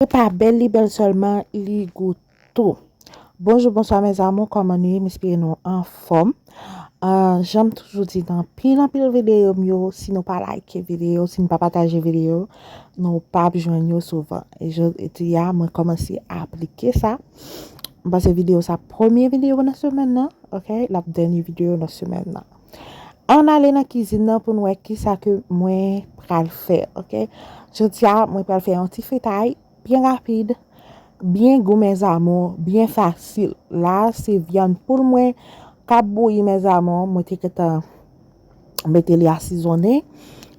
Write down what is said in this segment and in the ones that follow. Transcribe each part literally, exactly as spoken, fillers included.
Se pa bèl, li bèl sèlman, li gou tou. Bonjou, bonswa, mes amours, kòman nou ye? M espere nou anfòm. Ah, jan m toujou di nan anpil, anpil videyo m yo, si nou pa like videyo, si nou pa pataje videyo, nou p ap jwenn yo souvan. E jodi a, mwen kòmanse aplike sa. M panse videyo sa, premye videyo nan semèn nan, ok? L ap dènye videyo nan semèn nan. Ann ale nan kizin nan pou n wè kisa ke mwen pral fè, ok? Jodi a, mwen pral fè yon ti fritay byen rapid, byen gou, mes amours, byen fasil. La, se vyann poul mwen k ap bouyi, mes amours. Mwen te gentan mete li asizonnen.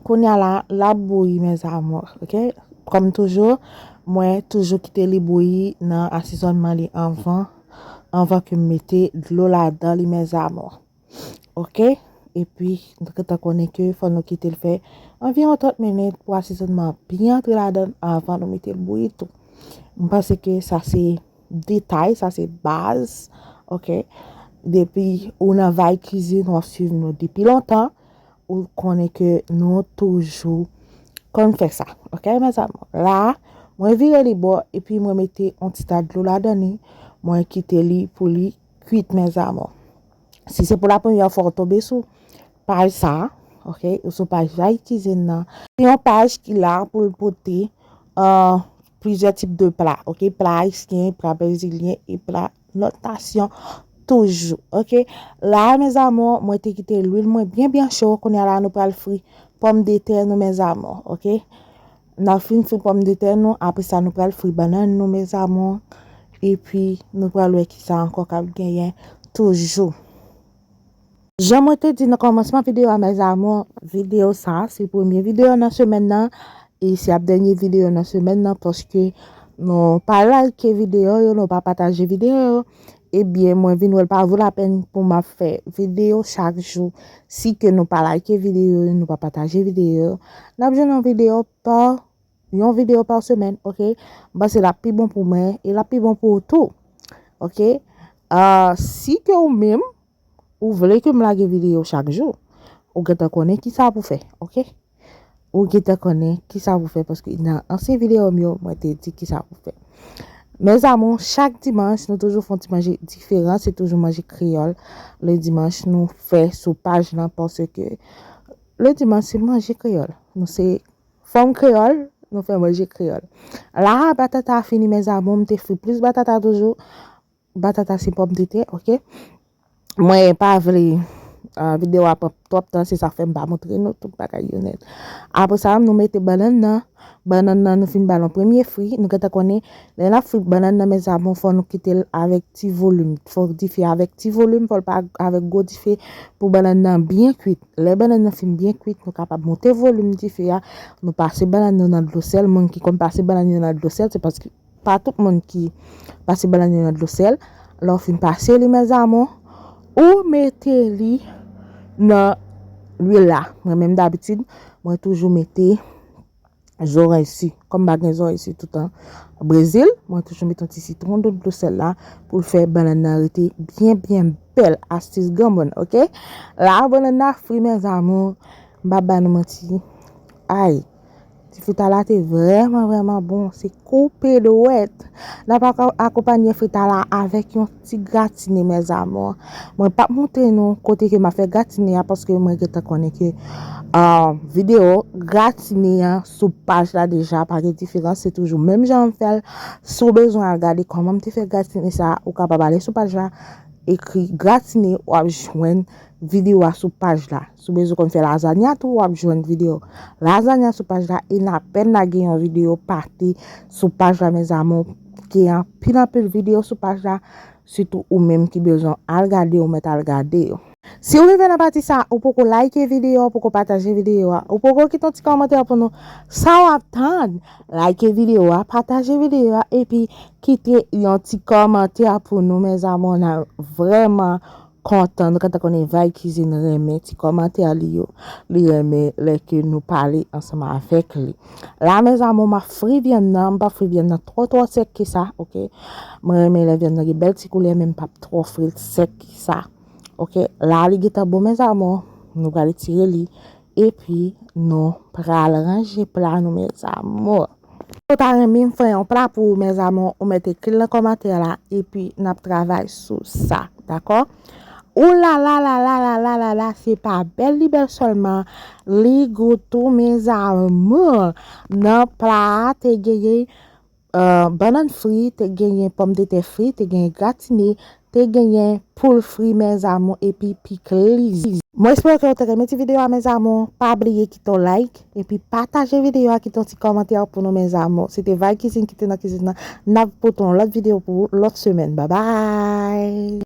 Kounye a la, l ap bouyi, mes amours, ok? Kòm toujou, mwen toujou kite li bouyi nan asizònman li anvan, anvan ke m mete dlo ladan li, mes amours. Ok? Epi, nou gentan konnen ke fò nou kite l fè anviwon trant minit pou asizònman an byen antre ladan l anvan nou mete l bouyi tou. M panse ke sa se detay, sa se baz. Ok? Depi ou nan Vay Kizin, w ap swiv nou depi lontan, ou konnen ke nou toujou konn fè sa. Ok, mes amours? La, mwen vire li bò, epi mwen mete yon ti ta dlo ladan li. Mwen kite li pou li kwit, mes amours. Si se pou la premyè fwa w tonbe sou paj sa, ok, ou sou paj Vay Kizin nan, se yon paj ki la pou l pote, euh, plizyè tip de pla, ok, pla ayisyen, pla brezilyen e pla lòt nasyon toujou, ok. La, mes amours, mwen te kite lwil mwen byen, byen cho, kounye a la, nou pral fri pòmdetè nou, mes amours, ok. N ap fin fri pòmdetè nou, apre sa, nou pral fri bannann nou, mes amours, epi nou pral wè kisa ankò k ap genyen toujou. Jan mwen te di nan kòmansman videyo a, mes amours, videyo sa, se premye videyo nan semèn nan, e se ap dènye videyo nan semèn nan, paske nou pa like videyo yo, nou pa pataje videyo yo, ebyen, mwen vin wè l pa vo lapèn pou m ap fè videyo chak jou. Si ke nou pa like videyo yo, nou pa pataje videyo yo, n ap jwenn yon videyo pa, yon videyo pa semèn, ok? M panse l ap pi bon pou mwen, e l ap pi bon pou ou tou, ok? Ah, si ke ou menm, ou vle ke m lage videyo chak jou, ou gentan konnen kisa pou fè, ok? Ou gentan konnen kisa pou fè, paske nan ansyen videyo m yo, mwen te di kisa pou fè. Mes amours, chak dimanch, nou toujou fè yon ti manje diferan, se toujou manje kreyòl. Le dimanch, nou fè sou paj lan, paske le dimanch, se manje kreyòl. Nou se fanm kreyòl, nou fè manje kreyòl. La, batata a fini, mes amours, m te fri plis batata toujou. Batata se pòmdetè, ok? Mwen pa vle, ah, videyo a pran twòp tan, se sa k fè m pa montre nou tout bagay yo nèt. Apre sa, nou mete bannann nan. Bannann nan, nou fin ba l yon premye fri. Nou gentan konnen, lè n ap fri bannann nan, mes amours, fò nou kite l avèk ti volim. Fò dife a avèk ti volim, fò l pa avèk gwo dife pou bannann nan byen kwit. Lè bannann nan fin byen kwit, nou kapab monte volim dife a. Nou pase bannann yo nan dlo sèl. Moun ki konn pase bannann yo nan dlo sèl, se paske pa tout moun ki pase bannann yo nan dlo sèl. Lè w fin pase li, mes amours, ou mete li nan lwil la. Mwen menm dabitid, mwen toujou mete zoranj si. Kòm m pa gen zoranj si toutan Brezil, mwen toujou mete yon ti sitwon nan dlo sèl la pou l fè bannann nan rete byen, byen bèl. Astis granmoun, ok? La, bannann nan fri, mes amours, m pa ba nou manti. Ay, ti fritay la te vrèman, vrèman bon. Se koupe dwèt. N ap ak-, akonpanye fritay la avèk yon ti gratine, mes amours. Mwen p ap montre nou kote ke m ap fè gratine a, paske mwen gentan konnen ke, ah, videyo gratine an sou paj la deja, pa gen diferans, se toujou menm jan m fè l. Si w bezwen al gade kòman m te fè gratine sa, ou kapab ale sou paj la, ekri gratine, w ap jwenn videyo a sou paj la. Si w bezwen konn fè lazanya tou, w ap jwenn videyo lazanya sou paj la. E n apèn lage yon videyo pate sou paj la, mes amours. Gen anpil, anpil videyo sou paj la, sitou ou menm ki bezwen al gade, ou mèt al gade yo. Si w rive nan pati sa, ou poko like videyo a, ou poko pataje videyo a, ou poko kite yon ti kòmantè pou nou, sa w ap tann? Like videyo a, pataje videyo a, epi kite yon ti kòmantè pou nou, mes amours. N a vrèman kontan. Nou gentan konnen Vay Kizin renmen ti kòmantè li yo. Li renmen lè ke nou pale ansanm avèk li. La, mes amours, m ap fri vyann nan. M p ap fri vyann nan twò, twò sèk ke sa, ok? Mwen renmen lè vyann nan gen bèl ti koulè, men m p ap twò fri l sèk ke sa. Ok, la li gentan bon, mes amours. Nou pral retire li. Epi, nou pral ranje pla nou, mes amours. Ou ta renmen m fè yon pla pou ou, mes amours, ou mèt ekri l nan kòmantè la, epi n ap travay sou sa, dakò? Ou la la la la la la la la, se pa bèl, li bèl sèlman, li gou tou, mes amours. Nan pla a, te genyen, euh, bannann fri, te genyen pòmdetè fri, te genyen gratine, te genyen poul fri, mes amours, epi pikliz. Mwen espere ke w te renmen ti videyo a, mes amours. Pa bliye kite yon like, epi pataje videyo a, kite yon ti kòmantè pou nou, mes amours. Se te Vay Kizin ki te nan kizin nan. N ap pote yon lòt videyo pou ou lòt semèn. Babay!